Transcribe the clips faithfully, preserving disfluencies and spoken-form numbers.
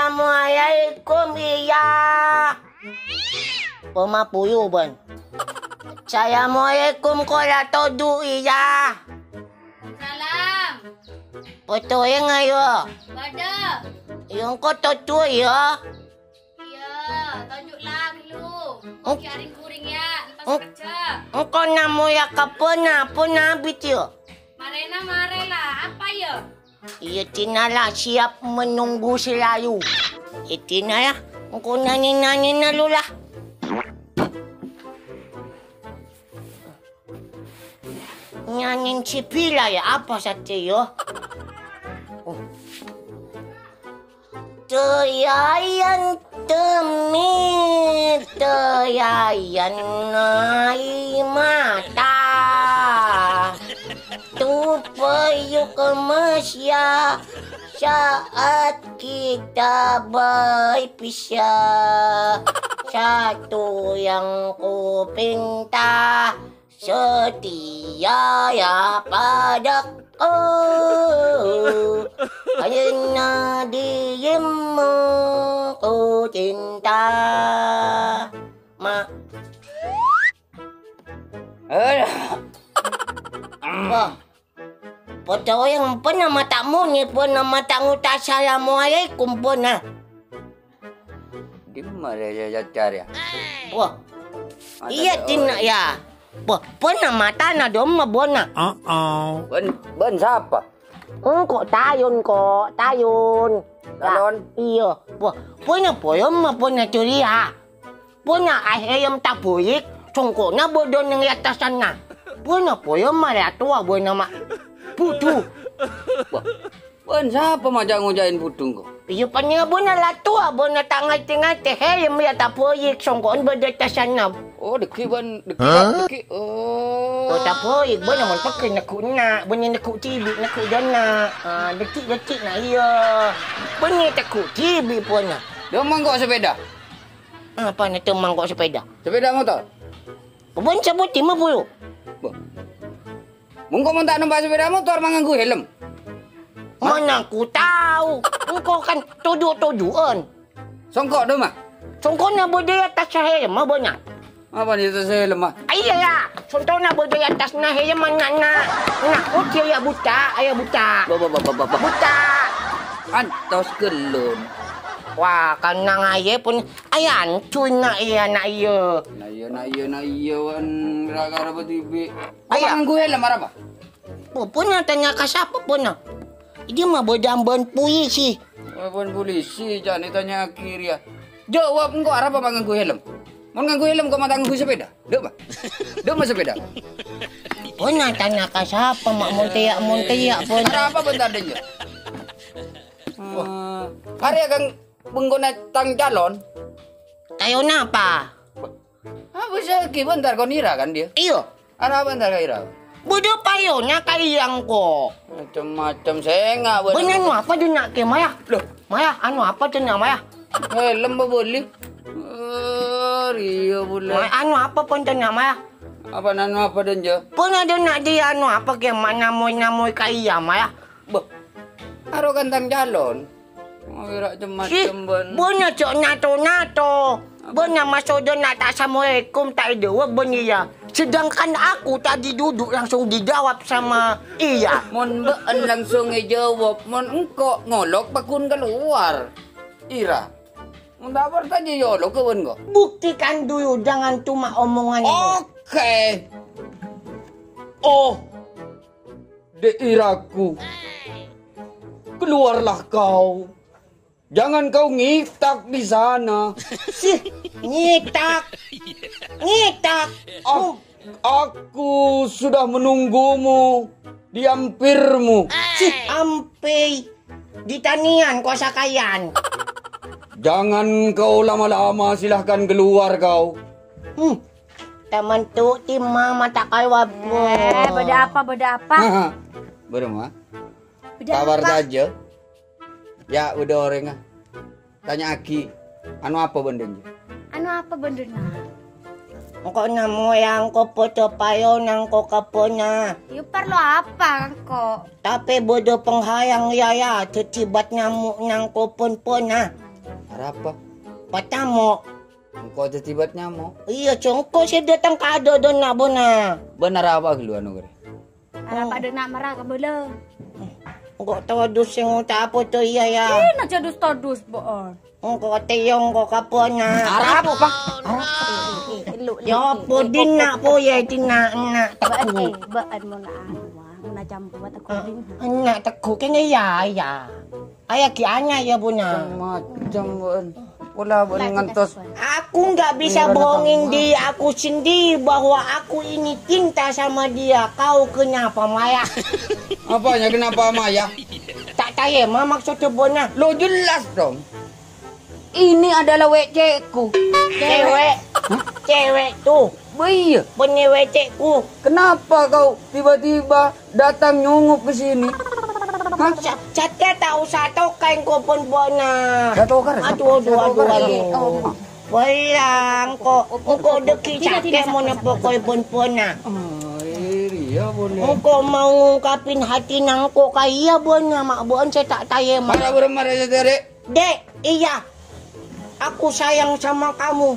Assalamualaikum, Iyâ. Poma puyu, bân. Assalamualaikum, kola toju', Iyâ. Salam. Pottoyang ayo. Bâdâ. Iyâ, engko' toju' iyâ. Iyâ, toju' la ghâllu. Oh. Iyâ, ring-kuring yâ, lepas Oh. kerja. Engko' namoya ka pona, pona abit yâ. Marèna marè la, apa yâ? Iyâ, Tina la siap menunggu selalu. Iyâ, Tina yâ, engko' nyanyi-nyanyi na lu la. Nyanyi sè pila yâ, apa satèya? Oh. Tèyayan tèmè, tèyayan ai mata. Tupèyu kemmes yâ, saat kita berpisah. Satu yang ku pinta, setia ya padaku, karena dirimu ku cinta. Ma- Aduh. Wah. Pottoyang pona mata monyè, pona mata nguta' assalamualaikum, pona. Dimma rè yâ, yâ, yâ? Wah. Mata Iyâ, dâ' Tina, oi. yâ. Wah, pona matana dimma, pona. Bân, bân sapa? Engko' Tayun, ko', Tayun. Talon? Iyâ. Wah, pona poyomma, pona curiya. Pona ahèyem taboyik, songko'na bâdâ neng è attasanna. Pona poyomma la towa bâna ma' budhu. Wah, bân sapa maca ngoca'in budhu ko'? Iyâ, panèka bâna la towa, bâna ta' ngartè-ngartè, hèyem yâ taboyik, songko'en bâdâ attasanna. Oh, dâgghi' bân, dâgghi', Hah? dâgghi'. Oh. Oh, taboyik, bâna mon pèkkèr neggu' enna', bânnè neggu' dhibi', neggu' dâna'. Ah, dâgghi', dâgghi' na' iyâ. Bânnè teggu' dhibi' pona. Dâ' mangko' sepeda. Apa na temmang ko' sepeda? Sepeda motor. Bân sabut dimma, Bulu? Bâh. Mongko mon ta' nompa' sepeda motor, ma' nganggu helm. Mana aku tahu. Engko' kan toju'-toju'an. Songko' dâ' emma? Songko'na bâdâ è attas helm, bâna. Apa è attas helm, ah? Iyâ, yâ. Songko'na bâdâ è attasna helm, na', na'. Na', oh, iyâ, yâ, buta, iyâ, buta. Ba, ba, ba, ba, ba, ba. Buta. Antos ghellun. Wah, kan nang aye pon Ayan, cuna iya, na' iya. Na' iya, na' iya, na' iya, wan, gara-gara bâdâ dhibi'. Kok Aya. Nganggu helm arapa? Pupuna tanya ka sapa puna? Ini mah bâdâ ambân polisi. Ambân polisi, jâ' ni tanya akhir ya. Jawab engko' arapa ma' nganggu helm? Mon nganggu helm kok ma' ta' nganggu sepeda? Dâ' ma'. Dâ' ma' sepeda. Puna tanya ka sapa ma' monteya-monteya puna. Arapa bentar dâ' jâ'? Wah. Eh, arè kang Bengkona tang calon. Kayo napa? Apa sè ghi' bentar kon ira kan dia? Iyo. Arapa bentar ka ira? Bâdâ payona ka iyâ engko'. Macem-macem sènga' bâdâ. Bân anu apa dâ' na' kè, Maya? Loh. Maya, anu apa dâ' na', Maya? Helm bâbâli. Eh, ria bulâ. Maya, anu apa pon dâ' na', Maya? Apa anu apa dâ' jâ'? Pon dâ' na' dia anu apa kè, ma' namoy-namoy ka iyâ, Maya? Bâh. Aro kan tang calon. Ora cem-macem, Ih, bân. Bâna jâ' nato-nato. Apa? Bâna maksodda na' ta' assalamualaikum, ta' èjâwâb bân iyâ. Sedangkan aku tadi duduk langsung dijawab sama iyâ. Mon bâ'en langsung èjâwâb, mon engko' ngolok paggun kalowar. Ira. Mon ta' partanya yâ olok ka bân ko'. Buktikan dulu, jangan cuma omongan. Oke. Oh. Dek iraku, keluarlah kau. Jangan kau ngitak di sana. Sih, ngitak. Ngitak. Ak-, aku sudah menunggumu di ampirmu. Sih, ampè. Di taniyan, ko' sakayan. Jangan kau lama-lama, silahkan keluar kau. Hmm. Taman tu timma mata kalwa. Eh, bâdâ apa, bâdâ apa? Bârâmma? Bâdâ apa? Kawar saja. Ya, bâdâ orèng, ah. Tanya'aghi, anu apa bândhâna? Anu apa bândhâna? Engko' nyamo ya, engko' podo payo nang ko kabbhunna. Yu parlo apa engko'? Tapè bâdâ panghayang ya, ya, dhâddhi bat nyamo nang ko pon-ponna. Arapa? Bat nyamo. Engko' dhâddhi bat nyamo? Iyâ, jhâ' engko' sè dâteng ka adâ'na bâ'na. Bâ'na arapa ghâllu anu karè? Arapa adâ'na mara kabâlâ. Engko' todus sè ngoca' apa to iyâ, ya? Dina jhâ' dus-todus, bo'on. Engko' tèyong ko kabbhunna. Arapa? Arapa? Eh, eh, eh, lu, lu, Ya, eh, eh, apa eh, dina eh, po ya, eh, dina, enna' bâ'ân, teggu'. Eh, bâ'ân mona anu, mona campo teggu' dina. Enna' teggu' kènè ya, ya. Aya ghi' anya ya, bâ'na. Macem-macem, bâ'ân. Pola bâ'ân ngantos. Aku nggak bisa bohongin diri aku sendiri bahwa aku ini cinta sama dia. Kau kenapa, Maya? Apanya kenapa, Maya? Ta' tarèma maksodda bâ'na. Lo, jelas dong. Ini adalah wecekku. Cewek. Hah? Cewek tuh. Bâ iyâ. Bânnè wecekku. Kenapa kau tiba-tiba datang nyongup ke sini? Hah? Sa-, satèya ta' osa toka engko' pon-ponna. Gak toka, ya? Aduh, aduh, aduh, aduh. Wala, engko', engko' dâgghi' satèya mon pokol pon-ponna. Oh, iya, boleh. Engko' mau ngungkapin hati nangko' ka iyâ bâ'na, ma' bâ'ân sè ta' tarèma. Mara, bârâmma, mara, ya, Dek. Dek, iya. Aku sayang sama kamu.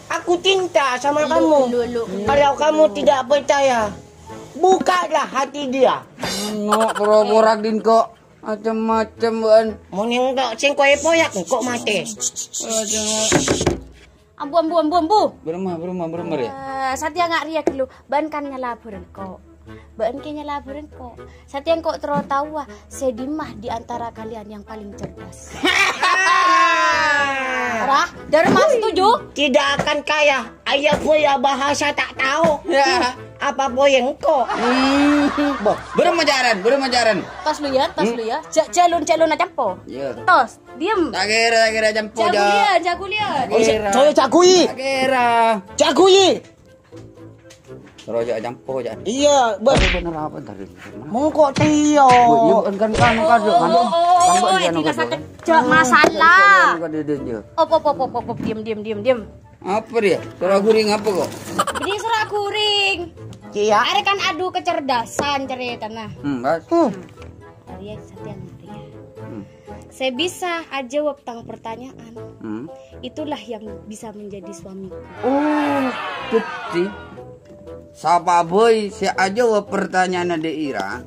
Aku cinta sama kamu. Kalau kamu tidak percaya, bukalah hati dia. No, pura-pura din kok. Macem-macem, bâ'ân. Mon engko' sèngko' èpoyak, engko' matè. Aduh. Ambu, ambu, ambu, ambu. Bârâmma, bârâmma, bârâmma, rè? Eh, satèya nga' rèya ghâllu. Bâ'ân kan nyalabhâr engko'. Bâ'ân kè nyalabhâr engko'. Satèya engko' terro taowa sè dimma di antara kalian yang paling cerdas. Rah, Dharma setuju? Tidak akan kaya. Aya pola bahasa ta' tao. Ya. Apa pola engko'? Hmm. Bârâmma jhârân, bârâmma jhârân. Tos lu ya, tos lu ya. Ja-, jalun-jalun acampo. Iya. Tos, diem. Ta' kèra, ta' kèra acampo, jago ja. Liyan, jago liyan. Oh, ja-, kèra. Saya jago, i. Ta' kèra. Jago, i. Terus ja acampo, ja. Iya, bâ. Tapi bener apa tadi? Mongko' tèyo. Oh, iya, kan, kan, kan, kan, oh, kan, oh, kan, oh, kan, ini kan, rasa kan, kejak masalah. Kan, kan, kan, kan, kan. Op, op, op, op, op, op, diem, diem, diem, diem. Apa dia? Soro ghuring apa kok? Jadi soro ghuring. Iya. Arè kan adu kecerdasan ceritana. Hmm, pas. Hmm. Arè satèya ngarè. Hmm. Sè bisa ajâwâb tang pertanyaan, hmm, itulah yang bisa menjadi suamiku. Oh, dhâddhi sapa bhâi sè ajâwâb pertanyaanna dâ' ira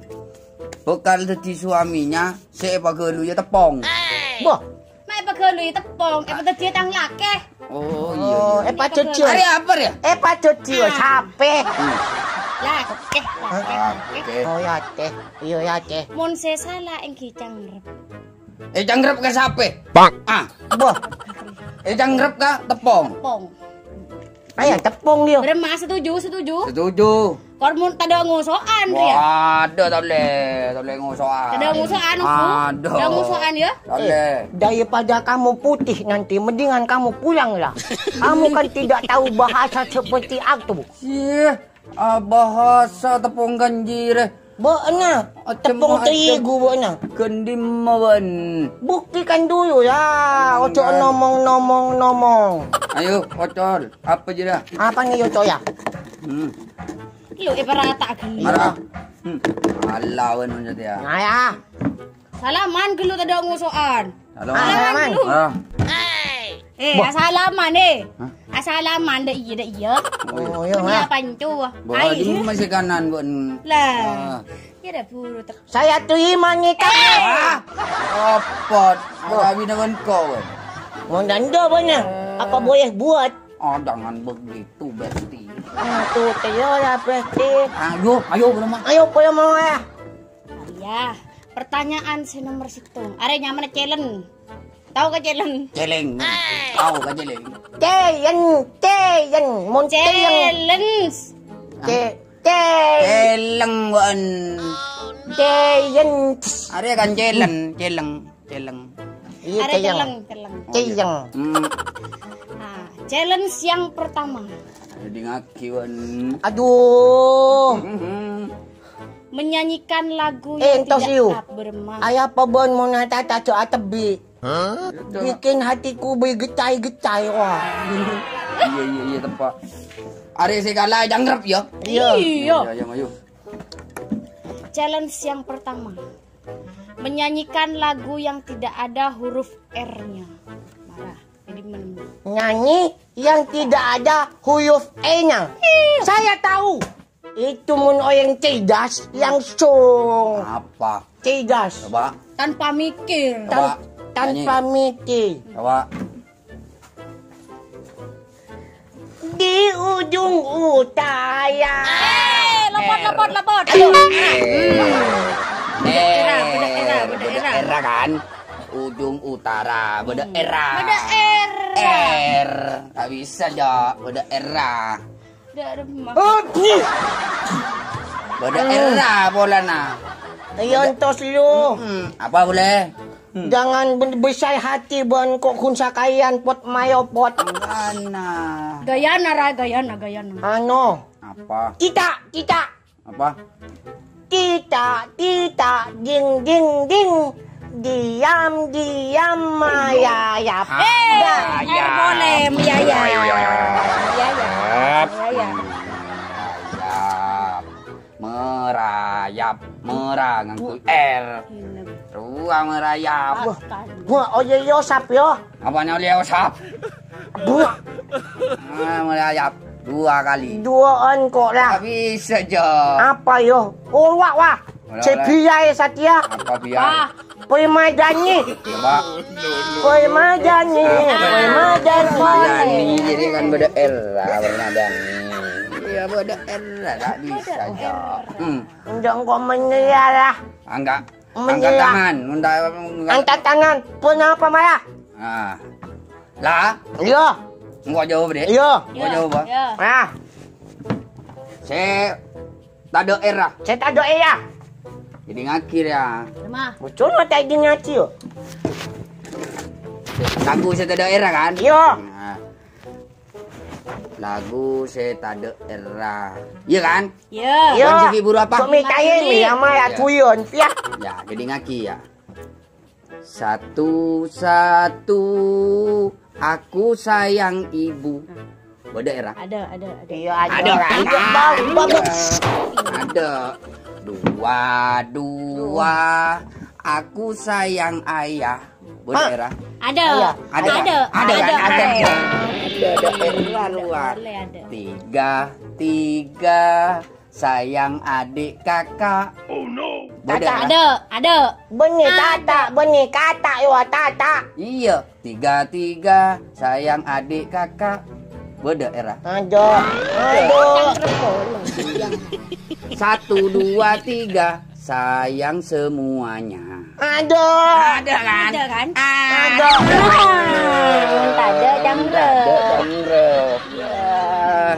bakal dhâddhi suaminya sè èpaghâluyâ teppong. Bâh, Ma' èpaghâluyâ teppong, èpadhâddhiyâ tang lakè. Oh, iya, oh, iya. Èpadhâddhiyâ. Arè apa, ya? Èpadhâddhiyâ, hmm, sapè? Hmm. Lakè, lakè, ah, lakè. Oke. Oh, ya, teh. Iya, ya, teh. Mon sè sala èngghi cangrep. Eh, cangrep ka sapè? Bang. Ah. Bâh. Eh, cangrep ka teppong? Teppong. Ayo, teppong, yo. Bârâmma setuju, setuju? Setuju. Kor mon tadâ' ngoso'an, ya? Waduh, ta' ollè, ta' ollè ngoso'an. Tadâ' ngoso'an, Ongku? Aduh. Tadâ' ngoso'an, ya? Ta' ollè. Eh, daripada kamu putih nanti, mendingan kamu pulanglah. Kamu kan tidak tahu bahasa seperti aku. Sih, ah, bahasa teppong ganjirè. Bâ'na, teppong terigu bâ'na. Ghândhimma bâ'na. Buktikan dulu, ya. Ojo ngomong-ngomong-ngomong. Ayo, Ocol. Apa jârèya? Apa nih, Ocol, ya? Hmm. Lu, eh, para tak gini. Marah. Hmm. Ala, wan, ya. Nah, ya. Salaman ghâllu tadâ' ngoso'an. Salaman. Salaman. Marah. Eh, asalaman, eh. Hah? Asalaman, dâ' iyâ, dâ' iyâ. Oh, iya, ini apa itu? Bawa di rumah sekanan, bun. Lah. Ah. Ya udah, buru tek. Saya terima nikahnya. Ah, opot. Kawin dengan kau, bun. Mau danda, bun, ya? Apa boleh buat? Oh, jangan begitu, Besti. Ah, tuh, teo lah, Besti. Ayo, ayo, ke rumah. Ayo, ke rumah, ya. Ya, pertanyaan sè nomor sèttong. Arè nyamana Celen. Tao ka Celen? Celeng. Tao ka Celeng? Celen, Celen. Mon Celeng. Celen. Ce-, Ce-, Celeng, bun. Celen. Arè kan Celen, Celeng, Celeng. Iya, Arè Celeng. Celeng, Celeng. Cèyèng. Hmm. Nah, challenge yang pertama. Ayo, dingaghi, Wan. Aduh. Hmm. Menyanyikan lagu Eh, yang entos, tidak Yu. Berema. Ayo, apa bân mon atata jhâ' atebbi'? Hah? Bikin hatiku bergetai-getai, wah. Iyâ, iyâ, iyâ, teppa'. Arè sè kala janggrep, ya? Iyâ. Iyâ. Iyâ, iyâ, ayo. Challenge yang pertama. Menyanyikan lagu yang tidak ada huruf R-nya. Marah. Jadi men- Nyanyi yang tidak ada huruf E-nya. Saya tahu. Itu mon orèng cerdas langsung. Apa? Cerdas. Coba. Tanpa mikir. Coba. Tan-, tanpa Nyanyi. Mikir. Coba. Di ujung utara. Eh, lopot, lopot, lopot. Aduh. Eh. Bâdâ era, bâdâ era, bâdâ era. Bâdâ era kan? Ujung utara, bâdâ era. Bâdâ era. Er. Nggak bisa, Jo. Bâdâ era. Ndak remma. Oh, pih. Bâdâ era polana. Iyâ, entos, Yu. Hmm, apa boleh? Hmm. Jangan be-, besar hati, bân kok ghun sakajân pot mayopot. Ana. Gayana, Ra, gayana, gayana. Anu. Apa? Kita, kita. Apa? Tita, tita, ding, ding, ding. Diam, diam, mayayap. Ah, eh, mayayap. Air boleh, mayayap. Mayayap. Mayayap. Mayayap. Merayap. Mera nganggo R. Rowa merayap. Wah, wah, oh iyâ, iyâ, sap, iyâ. Apanya oleh usap? Buah. Ah, merayap dua kali. Duwâ'ân kok, lah. Nggak bisa, Jo. Apa, yo? Oh, wah, wah. Oleh, oleh. Cè biyâ, Satya. Apa biyâ? Wah. Permadani. Coba. Permadani. Apa? Permadani. Permadani. Jadi kan bâdâ R lah, permadani. Iya, bâdâ R lah, nggak bisa, Jo. Hmm. Enggak, engko' menyia, lah. Angkat. Angkat tangan. Angkat tangan. Kenapa marah? Ah. Lah? Iya. Engko' jawab, Dek. Iya. Engko' jawab, ah. Iya. Ah. Sè tadâ' èra. Sè tadâ' èra. Jadi ngakir ya. Mah. Bocor mata ini ngaji yo. Lagu sè tadâ' èra kan? Iya. Nah. Lagu sè tadâ' èra. Iya kan? Iya. Iya. Wan siki buru apa? Kok mitayin nih sama ya guyon, ya. Ya, jadi ngaki ya. Satu-satu aku sayang ibu. Bâdâ èra? Ada, ada, ada. Iya, ada. Ada kan? Ada. Ada. Dua, dua, aku sayang ayah. Bâdâ èra? Ada. Ada. Ada. Ada kan? Ada. Ada. Ada. Ada èra luar. Boleh ada. Tiga, tiga, sayang adik kakak. Oh no. Bâdâ èra? Ada. Ada. Bânnè tata, bânnè kata, yo tata. Iya. Tiga, tiga, sayang adik kakak. Bâdâ èra? Ada. Ada. Satu, dua, tiga. Sayang semuanya. Aduh. Ada kan? Ada kan? Ada. Ah, tadâ' cangkrep. Tadâ' cangkrep. Ya.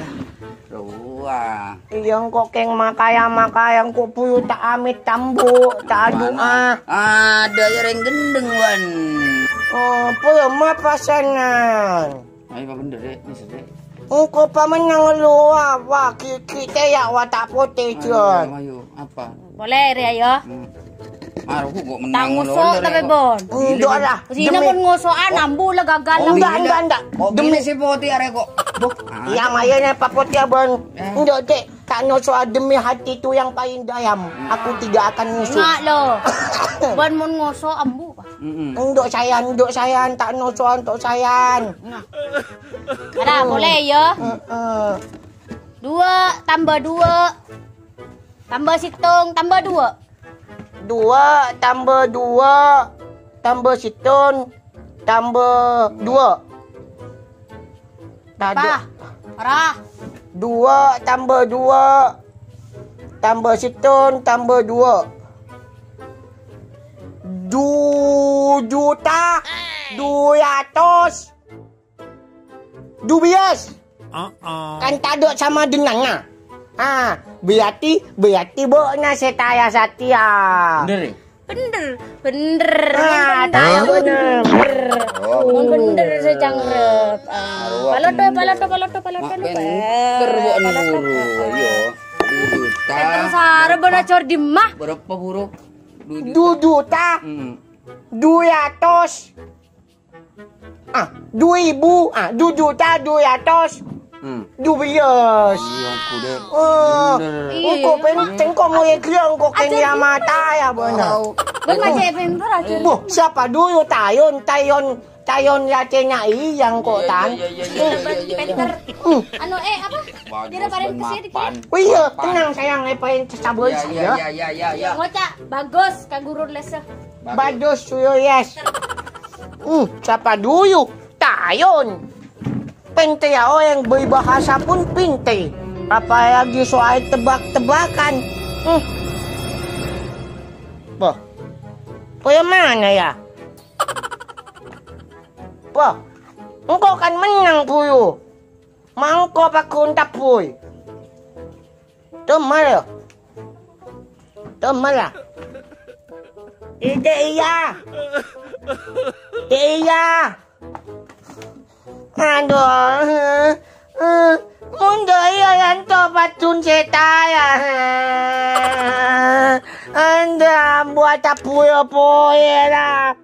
Rowa. Iya, engko' kèng makaya-makaya, engko' buru ta' amit tambu', ta' adu'a. Ada ya rèng gendeng, Wan. Oh, apa ya, ma pasanan? Ayo, Pak Bender, Dek. Ini sedek. Engko' pamennang lu, wa, wa, ki-, ki-, tè ya, wa, ta' potè, Jon. Ayo, ayo, apa? Boleh, Ria, ya. Hmm. Mar, aku kok menang. Tangguso, tapi, Bon. Enggak lah. Sini pun ngosokan, ambu lah gagal lah. Enggak, enggak, enggak. Kok gini sih putih, are kok. Duh. Iya, mayanya Pak Putih, Bon. Eh. Enggak, Dek. Tak ngoso demi hatiku yang paling dalam. Aku tidak akan ngoso. Enggak, lo. Bon, mon ngoso, ambu. Mm-mm. Nduk sayan, nduk sayan, ta' noso'an, nduk sayan. Nah. Ada, boleh, ya? Heeh. Dua tambah dua tambah sèttong tambah dua. Dua tambah dua tambah sèttong tambah dua. Tadâ'. Apa? Ora. Dua tambah dua tambah sèttong tambah dua. Du juta du ratos du biyas. Heeh. Kan tadâ' sama dengannya. Ah, berarti, berarti bâ'na sè taya satèya. Bener, ya? Bhender, bhender. Ah, mon bhender. Tao bhender. Oh. Mon bhender sè cangrep. Ah, paloto, paloto, paloto, paloto. Mak, bhender, Bu, nuru. Iyâ. Bhender sarè bân ajhâr dimma. Bârâmpa, Buru? Du juta. Du juta. Hmm. Du atos. Ah, du èbu, ah, du juta du atos. Hmm. Du bellâs. Iyâ, engko' dâ'. Oh, bhender. Engko' pèntèng, engko' moyè ghellâ', engko' kèng ya mata ya, bâna. Oh. Bân ma' cè' pènter aja. Boh, sapa dulu Tayon, Tayon, Tayon ya cèna iyâ engko' tan. Iyâ, iyâ, iyâ, iyâ, iyâ, iyâ. Pènter. Hmm. Anu, eh, apa? Bagus, Dira parèng bân kesini, mapan. Oh iyâ, mapan. Tenang sayang, eh, paèng sabâ. Iyâ, iyâ, iyâ, iyâ, iyâ. Ngoca', bagus, ka guru lessa. Bagus. Bagus, suyo, yes. Hmm, sapa dulu? Tayon. Pèntè ya, orèng bâi bahasa pun pèntè. Apalagi soal tebak-tebakan. Hmm. Wah. Kaya mana ya? Wah. Engko' kan mennang, Buyu. Mangko paghun tabbhuy. Temel. Temel, ah. Ide iya. Ide iya. Aduh. Mon dâ' iyâ yanto paddun sè taya. Anda buat tabbhuy apa ya, lah?